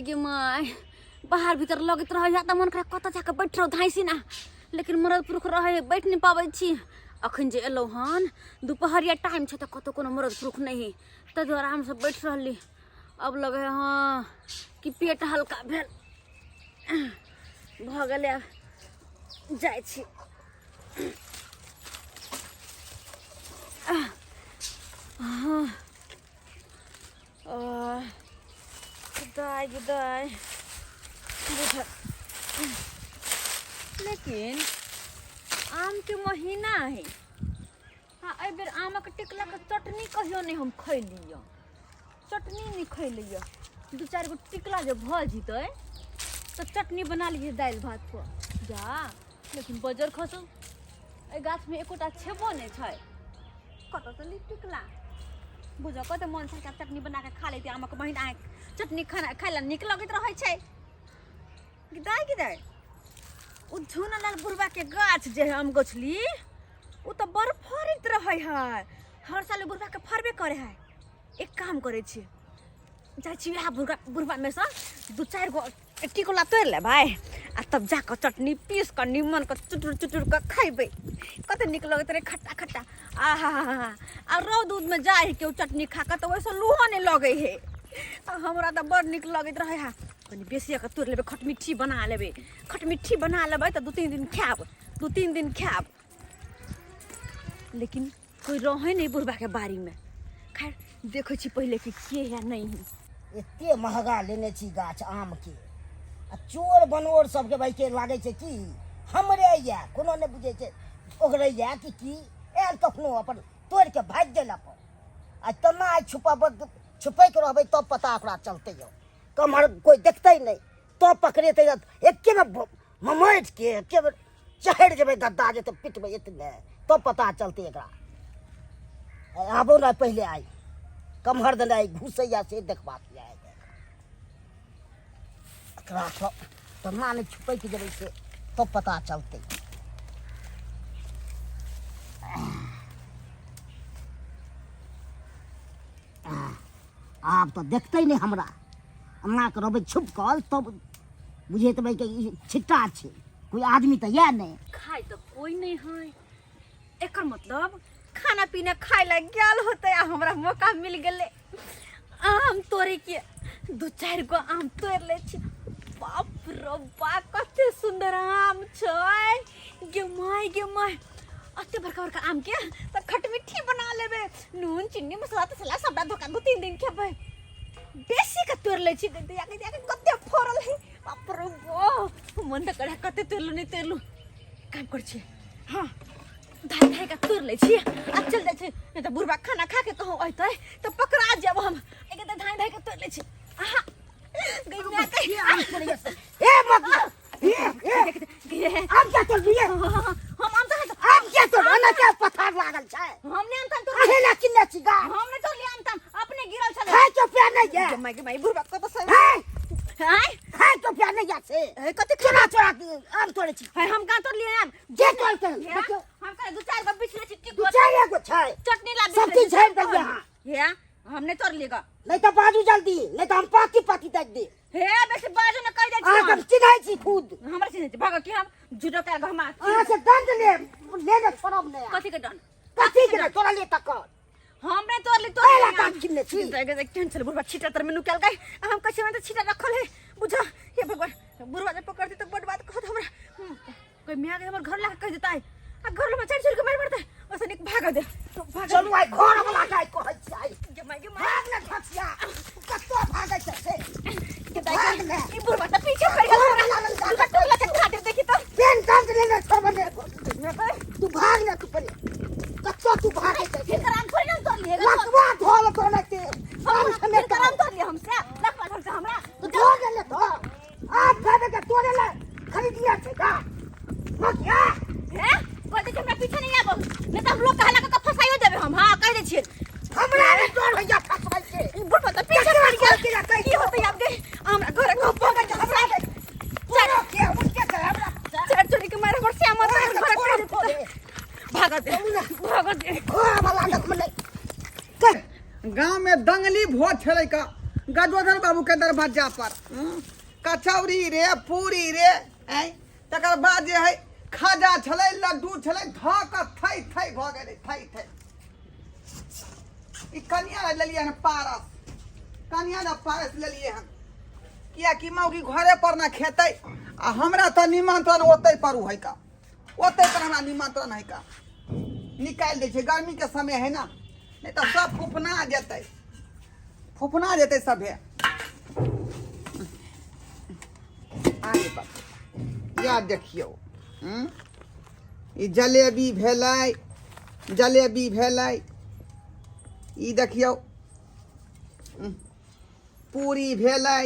My गे my, बाहर भीतर लगैत रहै तऽ मन करे कतऽ जाकऽ बैठ रहू धाँसि ना, लेकिन मरद पुरुख रहै बैठ नहि पाबै छी। अखन जे एलहुँ हन दुपहरिया टाइम छै तऽ कतहु कोनो मरद पुरुख नहि है, ताहि दुआरे हमसब बैठ रहली। अब लगै है हँ कि पेट हल्का भेल, भऽ गेलै, आब जाइ छी। हँ दाइ गे दाइ बुझल, लेकिन आमके महीना है। हाँ, एहि बेर आमक टिकलाके चटनी कहियो नहि हम खैली यऽ, चटनी नहि खैली यऽ। दू चारि गो टिकला जे भऽ जेतै तऽ चटनी बना लियै दालि भात पर जा। लेकिन बजर खसल एहि गाछमे एकोटा छेबो नहि छै, कतऽसँ ली टिकला? बुझऽ कते मन छै चटनी बना कऽ खा लैती। आमक महीना है, चटनी खाना खाय लए नीक लगैत रहै छै। दाइ गे दाइ, ओ झूना लाल बुढ़बा के गाछ जे है आम गछली, ओ तऽ बड़ फड़ैत रहै है, हर साल बुढ़बा के फड़बे करे है। एक काम करै छी, जाइ छी वएह बुढ़बा बुढ़बामे सँ दू चारि गो टिकोला तोड़ि लेबै आ तब जाकऽ चटनी पीस कऽ निमन कऽ चुटुर चुटुर कऽ खैबै। कते नीक लगैत रहै खट्टा खट्टा, आहा हा हा। आ रौद उदमे जाइ है केओ चटनी खा कऽ तऽ ओहिसँ लूहो नहि लगै है, आ हमरा तऽ बड़ नीक लगैत रहै है। कनि बेसिए कऽ तोड़ि लेबै, खटमिट्ठी बना लेबै, खटमिट्ठी बना लेबै तऽ 2-3 दिन खायब, 2-3 दिन खायब। लेकिन कोई रहै नहि बुढ़बाके बाड़ीमे। खैर, देखै छी पहिले कि के है नहीं है। एते महगा लेने छी गाछ आमके आ चोर बनोर सबके भाई के लागै छै कि हमरे यऽ, कोनो नहि बुझै छै ओकरे यऽ कि की आयल, कखनो अपन तोड़ि के भागि गेल अपन। आ तेना आइ छुपाबऽ छुपैके रहबै तब पता ओकरा चलतै यौ, कमहर कोइ देखतै नहि तब पकड़ेतै, एके बेर ममैट के एके बेर चढ़ि जेबै गद्दा जेतै पिटबै एतने तब पता चलतै एकरा। आबो ने पहिले आइ कमहर देने आइ घुसैया से देखबाक यऽ एकरा। सब तेना नहि छुपैक जेबै से तब पता चलतै। आब तऽ देखतै नहि हमरा, एना कऽ रहबै छुपकल तब बुझेतबै कि ई छिट्टा छै, कोइ आदमी तऽ यऽ नहि। खाइ तऽ कोइ नहि है, एकर मतलब खाना पीना खाय लए गेल होतै आ हमरा मौका मिल गेलै आम तोड़े के। दू चारि गो आम तोड़ि लै छी। बाप रो बा, कते सुंदर आम छै, गे my गे my. अते बड़का बड़का आम के तऽ खटमिट्ठी बना लेबै, नून चीनी मसाला तसला सबटा धोका 2-3 दिन खेबै। बेसी के तोड़ि लै छी। गैया गैया के कते फड़ल है, बाप रो बा, मन तऽ करे कते तोड़लू नहि तोड़लू। काम करै छी, हाँ, धाइ धाइ के तोड़ि लै छी आ चल जाइ छी, नहि तऽ बुढ़बा खाना खा के कहूँ अयतै तऽ पकड़ा जायब हम। एके तऽ धाइ धाइ के तोड़ि लै छी। आहा गई माय के ये आम तोड़ैया से। ए मत ए ए आम क्या तोड़ दिए? हम आम तऽ आम क्या तोड़ एना क्या पथार लागल छै? हम नहि आम ताम तोड़ अहे ना किन्ने छी गाछ? हम नहि तोड़लियै आम ताम, अपने गिरल छलै। खाय के प्यार नहीं है। गे माय गे माय, बुढ़बा कतऽ से हे आय खाय के प्यार नहीं है से हे कते चोरा चोरा के आम तोड़े छी। हे हम कहाँ तोड़लियै आम? जे तोड़ते हे, देखियौ। हम कहे दू चारि गो बिछले छी दू चारि गो छै चटनी ला। सब चीज झाड़ि देलियै अहाँ। हे हम नहि तोड़लियै ग। नहीं तो बाजू जल्दी, नहीं तो हम पाती पाती दे दे। हे बेसी बाजू ने, कहि दै छी। अहाँ हम चिन्है छी खुद। हमरा चिन्है छी? भागो कि हम झूठो के घमा अहाँ से दंड ले लेने छोड़ब नहि। कथी के दंड? कथी के तोरा ले तक हम नहि तोड़ली तोड़ एला गाछ किनने छी। केहन छलै बुढ़बा, छीटा तर में नुकायल गई, हम कैसे में तऽ छीटा रखल है बुझा। हे भगवान, बुढ़बा जे पकड़ती तऽ बड बात कहत हमरा। कोई मियाँ के हमर घर ला के कह देतै आ घर में चढ़ चढ़ के मारि मारतै, ओसे नीक भाग दे भाग। चलू आइ घर वाला के आइ कहै छी आइ। गे माय गे माय, भाग ने ठकिया, कतौ भागै छै से गे दाइ भाग ने। ई बुढ़बा तऽ पीछे पड़ि गेल घर हमरा। वाला लग दुटा टोकला के खातिर देखी तऽ पेन दंड लेने छोड़ब नहि, तू भाग ने, तू पहिले कतौ तू भागै छै से। हिनकर आम थोड़ी ना तोड़लियै गे। लकवा धोल तोड़े ते आम समेत हिनकर आम तोड़लियै हमसे? लकवा धोल से हमरा तू धो गेले तो आम खाबे के तोड़े ले खरीदिया छै का मकिया? हे कह दै छी हमरा पीछे नहीं आबो, नहीं तऽ हम लोग कहला के फसाइयो देबै हम। हाँ, कह दै छियै। हमरा ने डर होइया फसबै के। ई बुढ़बा तऽ पीछे पड़ि गेल। के कहि की होतै आब गे? हमरा घर के पकड़ के हमरा तोरो के उनके के हमरा चार चोरी के मारे हमर श्यामा तऽ हमर घर छोड़ब के थोड़े। भाग दे भाग दे। घर वाला देखमे नहि कह। गाँव में दंगली भोज छलै का गजोधर बाबू के दरवाजा पर। कचौड़ी रे, पूरी रे, आँय, तकर बाद जे है खाजा छलै, लड्डू छलै, धऽ कऽ थै थै भऽ गेलै, थै थै। ई कनिया लए लेलियै हन पारस, कनिया लए पारस लेलियै हन, किएकि मौगी घरे पर ने खेतै, आ हमरा तऽ निमंत्रण ओतै पर है का, ओतै पर हमरा निमंत्रण है का। निकालि दै छै, गर्मीके समय है ना, नहि तऽ सब फुफना जेतै, फुफना जेतै सभे। आरे बाप, या देखियौ, ई जलेबी भेलै, जलेबी भेलै, ई देखियौ पूरी भेलै।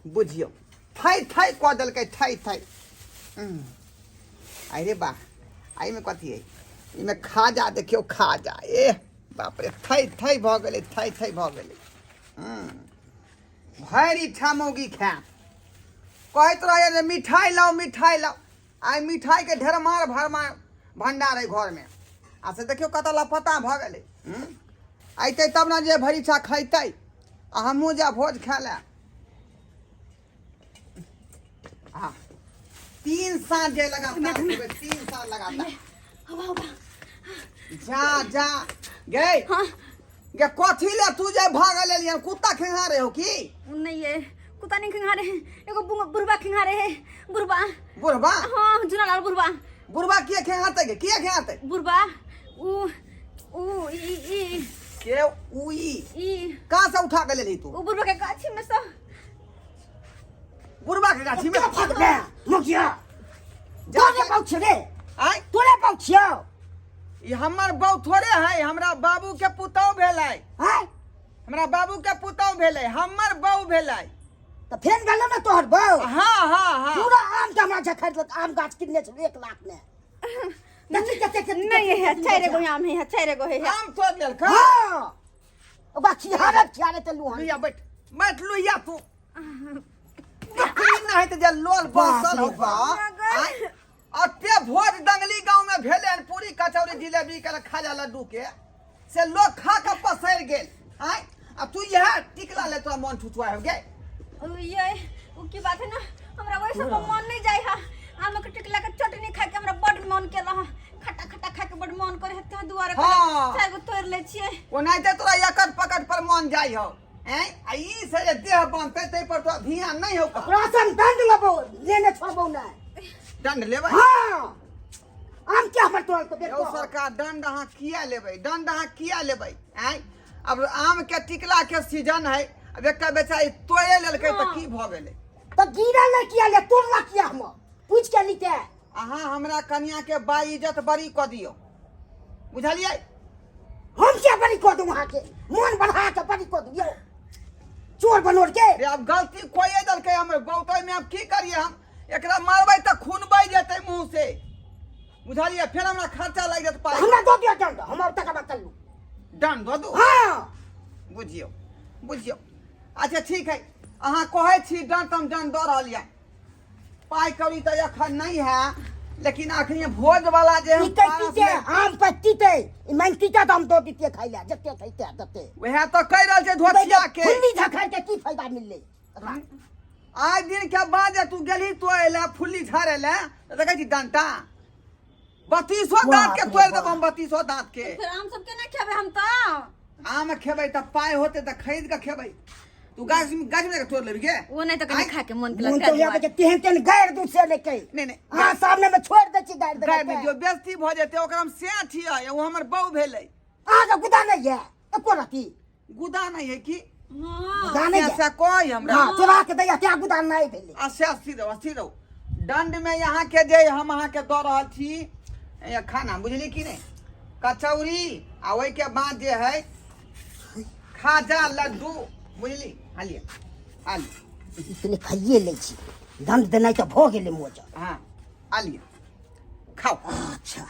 बुझियौ थै थै कऽ देलकै, थै थै। अरे वाह, एहिमे कथी है? एहिमे खाजा देखियौ, खाजा, एह बाप रे, थै थै भऽ गेलै, थै थै भऽ गेलै। भरि इच्छा मौगी खायत, कहैत रहैए जे मिठाइ लाउ, मिठाइ लाउ। आइ मिठाइके ढेरमार भरमा भंडार है घरमे, आ से देखियौ कतऽ लापता भऽ गेलै। अयतै तब ने जे भरि इच्छा खैतै, आ हमहूँ जा भोज खाय लए। हाँ, 3 साल जे लगातार खेबै, 3 साल लगातार। जा जा गे। हाँ। गे, कथी ले तू जे भागल एलियन? कुत्ता खेंगारे हो की? नहीं, ये कुत्ता नहीं खिंगारे है, एगो बुढ़बा खिंगारे है, बुढ़बा। बुढ़बा? हाँ, जुनालाल बुढ़बा। बुढ़बा किए खेंगाते गे, किए खेंगाते? बुढ़बा उ उ ई ई। के उ ई? ई। कहाँ से उठा के लेली तू? उ बुढ़बा के गाछी में से। बुढ़बा के गाछी में? क्या फक रे मुखिया? जा। तोरे बाप छियो रे? आय? तोरे बाप छियो? ई हमर बहू थोड़े है, हमरा बाबू के पुतहु भेलै। आय? हमरा बाबू के पुतहु भेलै, हमर बहू भेलै। तऽ फेर भेलो ने तोहर बहू? हाँ हाँ हाँ। पूरा आम के हमरा झखड़ देलक। आम गाछ किनने छलै 1 लाख में, देखी कते कते। नहीं है, चार गो आम है, चार गो है। आम तोड़ लेलक? हाँ, ओकरा खिहारत खिहारत एलहुँ हन। लुइया बैठ, बैठ लुइया। तू बकरी नहीं तऽ जे लोल बसल हो बा। आँय? अते भोज दंगली गांव में भेलै हन, पूरी कचौड़ी जिलेबी के, खाजा लड्डू के, से लोग खा के पसरि गेल। आँय, आ तू इएह टिकला ले तोरा मन छुछुआ हो गे? उ ये उ की बात है ना, हमरा वैसे पर मन नहीं जाय है। आम के टिकला के चटनी खाए के हमरा बड मन केला है, खट्टा खट्टा खाए के बड मन करे है, तें दुआरे हाँ। चार गो तोड़ ले छियै। ओनाहिते तोरा एकट पकट पर मन जाइ हो। आँय, आ ई से जे देह बनतै ताहि पर तोरा ध्यान नहि हो। राशन दंड लेबो, लेने छोड़बो नहि। दंड लेबै? हाँ, आम के हमर तोड़ के यौ सरकार, दंड अहाँ किया लेबै? दंड अहाँ किया लेबै? आँय, अब आम के टिकला के सीजन है, अब एकटा बेचारी तोड़े लेलकै तऽ की भऽ गेलै? तऽ गिरल नहि किया ले, तोड़ला किया? हम पूछ के लीते। अहाँ हमरा कनिया के बाई इज्जत बड़ी कऽ दियौ, बुझलियै? हम क्या बड़ी कऽ दू? अहाँके मन बढ़ा के बड़ी कऽ दू यौ, चोर बनोर के। रे, अब गलती कोइए देलकै हमर बहुत, ओहिमे अब की करियै हम? एकरा मारबै तऽ खून बहि जेतै मुँह से, बुझलियै? फेर हमरा खर्चा लागि जेतै पाइ। हमरा दऽ दिअ दंड, हम और तकर बाद चलू। दंड दऽ दू? हाँ। बुझियौ, बुझियौ। अच्छा ठीक है, अहाँ कहै छी दंड तऽ हम दंड दऽ रहल यऽ। पाइ कौड़ी तऽ एखन नहि है, लेकिन अखन भोज वाला जे हम ई कहै पारस जे आम पर तीते ई मांगती तऽ हम दऽ दितियै खाइ लए, जते खैते तते। वएह तऽ कहि रहल छै धोतिया के। फुल्ली झखड़ के की फायदा मिललै एकरा? आइ दिन के बाद जे तू गेलही तोड़े लए, फुल्ली झाड़े लए, तऽ देखै छी डंटा 32 दाँत के बाप रे तोड़ि देबो बाप। हम 32 दाँत के। फिर आम सब केना खेबै हम तऽ? आम खेबै तऽ पाइ होतै तऽ खरीद कऽ खेबै। तू गाछ गाछ में तोड़ लेबही गे? ओ नहि तऽ कनि खा के मन मोन केलक। तऽ यहाँ के तेहन तेहन गारि दू से नहि कहि। नहि नहि। अहाँ सामने में छोड़ि दै छी गारि। गारि नहि देबै। दियौ, बेइज्जती भऽ जेतै ओकरा। हम सेठ छियै, ओ हमर बहू भेलै। अहाँके गुदा नहि यऽ एको रति? गुदा नहि है की? हाँ। गुदा नहि से यऽ। से कहि हमरा। हाँ, चोरा के दैया त्या गुदा नहि भेलै। आ से अस्थिर रहू, अस्थिर रहू। दंड में यहाँ के जे हम अहाँके दऽ रहल छी ए, खाना, बुझली कि नहि, कचौड़ी आ ओहिके बाद जे है खाजा लड्डू, बुझली? हालिए हालिए। इतने खाइए लै छी, दंड देनाइ तऽ भऽ गेलै मोज। हाँ, आलिए, खाउ। अच्छा,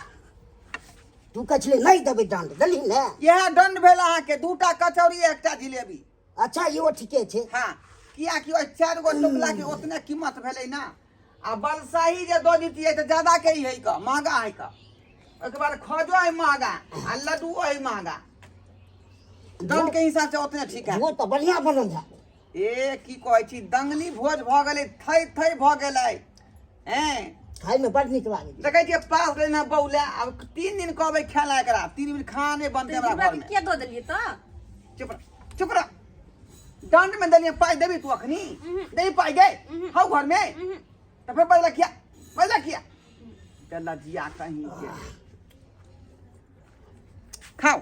तू कहै छलै नहि देबै दंड, देलही ने? इएह दंड भेल अहाँके, दूटा कचौड़ी, एकटा जिलेबी। अच्छा, इहो ठीके छै। हाँ, कियाकि ओहि चारि गो टुकड़ा के ओतने कीमत भेलै ने, आ बलसाही जे दऽ दितियै तऽ ज्यादा के ई है कऽ, महगा है कऽ। ओहिके बाद खजो है महगा आ लड्डुओ है महगा। दंड के हिसाब से ओतने ठीक है। भोज तऽ बढ़िआँ बनल है। ए की कहै छी, दंगली भोज भऽ गेलै, थै थै भऽ गेलै। हैं, खाइमे बड़ नीक लागै छै। देखै छियै पास लेने बौले। आब 3 दिन कहबै खेला एकरा, 3 दिन खाना नहि बनतै हमरा बुढ़बा के घरमे। किया दऽ देलियै तऽ? चुप रह, चुप रह। दंड में देलियै पाइ, देबी तू अखनी? देबी पाइ गे हौ घरमे? तऽ फेर बजला किया, बजला किया? लजिया कहीं के। खाओ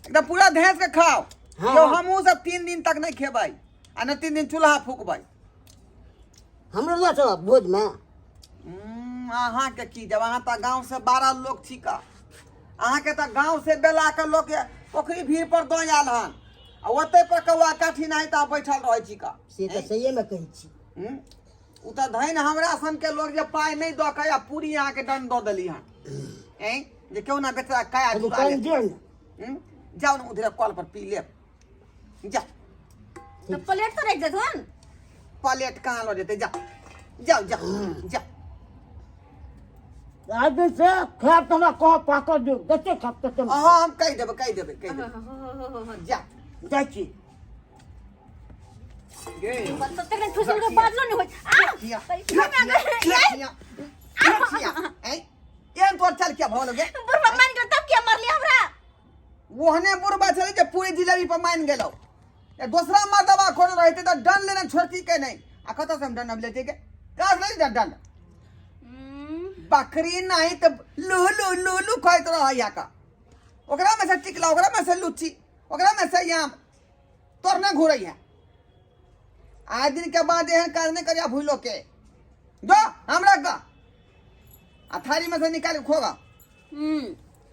एकदम पूरा धैंस के खाओ। हाँ, यो हाँ। हमहूँ सब 3 दिन तक नहीं खेबै आ न 3 दिन चूल्हा फूकबै। हमरो लऽ चलब भोजमे। अहाँके की जब अहाँ तऽ गाँव से 12 लोग छी का, अहाँके तऽ गाँव से बेला के लोक पोखरी भीड़ पर दऽ आयल हन आ ओतै पर कौआ काठी नहि तऽ बैठल रहै छी का। से तऽ सहिएमे कहै छी। ओ तऽ धनि हमरा सनके लोग जे पाइ नहि दऽ के आ पूरी अहाँके दंड दऽ देली हन ऐं जे केओ ना बेचारा काया कनि जुड़ा पानि लेत। दियौ ने। जाउ ने उधरे कल पर पी लेब, जाउ। तऽ प्लेट तऽ राखि देथुन। प्लेट कहाँ लऽ जेतै? जाउ जाउ जाउ जाउ। आइ दिन से खायब तऽ हमरा कहब, पाकल दियौ, जते खायब तते। अहाँ हम कहि देबै, कहि देबै, कहि देबै, जा। जाइ छी। गे ततेक नहि ठुसल के बाजलो नहि होइ आ किया? किया किया किया ऐं एहन तोर चल किया भऽ गेलौ गे? बुढ़बा मान गेल तब किया मारली हमरा? ओहने बुढ़बा छलै जे पूरी जिलेबी पर मानि गेलौ। ए दोसरा मर्दबा खोजल रहतै तऽ डन लेने छोड़ती के नहि। आ कतऽ से हम डन लेते के? कहाँ से लेती डन? बकरी नहीं तऽ लू लू लू लू खाइत रहैया का, ओकरा में से टिकला, ओकरा में से लुच्ची, ओकरा में से आम तोर नहीं घूरैया। आइ दिन के बाद एहन काज नहीं करिया भूलो के। दो हमरा गा आ थारी में से निकाल के खोगा।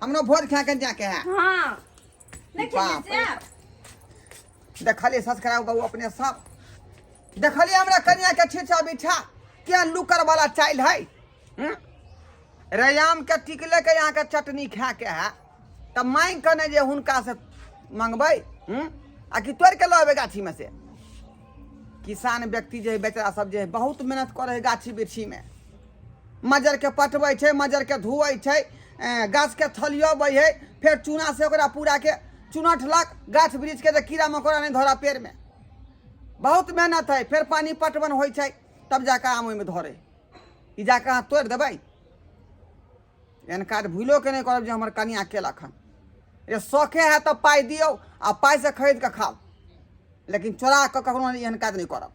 हमरो भोज खा के जाके है। हाँ नहीं बाप खेलिए से। देखलिए ससकराउ गौ अपने सब देखलिए हमरा कनिया के छीछा बिछा क्या लुकर वाला चाइल है। रयाम के टिकले के यहाँ के चटनी खा के है तब मांग के नहीं जे हुनका से मंगबै। आ कि तोड़ के लऽ गाछी में से। किसान व्यक्ति जे है बेचारा सब जे है बहुत मेहनत करे है गाछी वृक्षी में, मजर के पटबै छै, मजर के धोअै छै, गाछ के थलियबै है, फेर चूना से ओकरा पूरा के चुनठलक गाछ वृक्ष के जे कीड़ा मकोड़ा नहीं धरा पेड़ में। बहुत मेहनत है। फेर पानी पटवन होइ छै तब जाके आम ओहिमे धरे। ई जाके अहाँ तोड़ि देबै? एहन काज भूलो के नहीं करब जे हमर कनिया केलक हन। रे शौखे है तऽ पाइ दियौ आ पाइ से खरीद के खाउ, लेकिन चोरा कऽ कखनो एहन काज नहीं करब।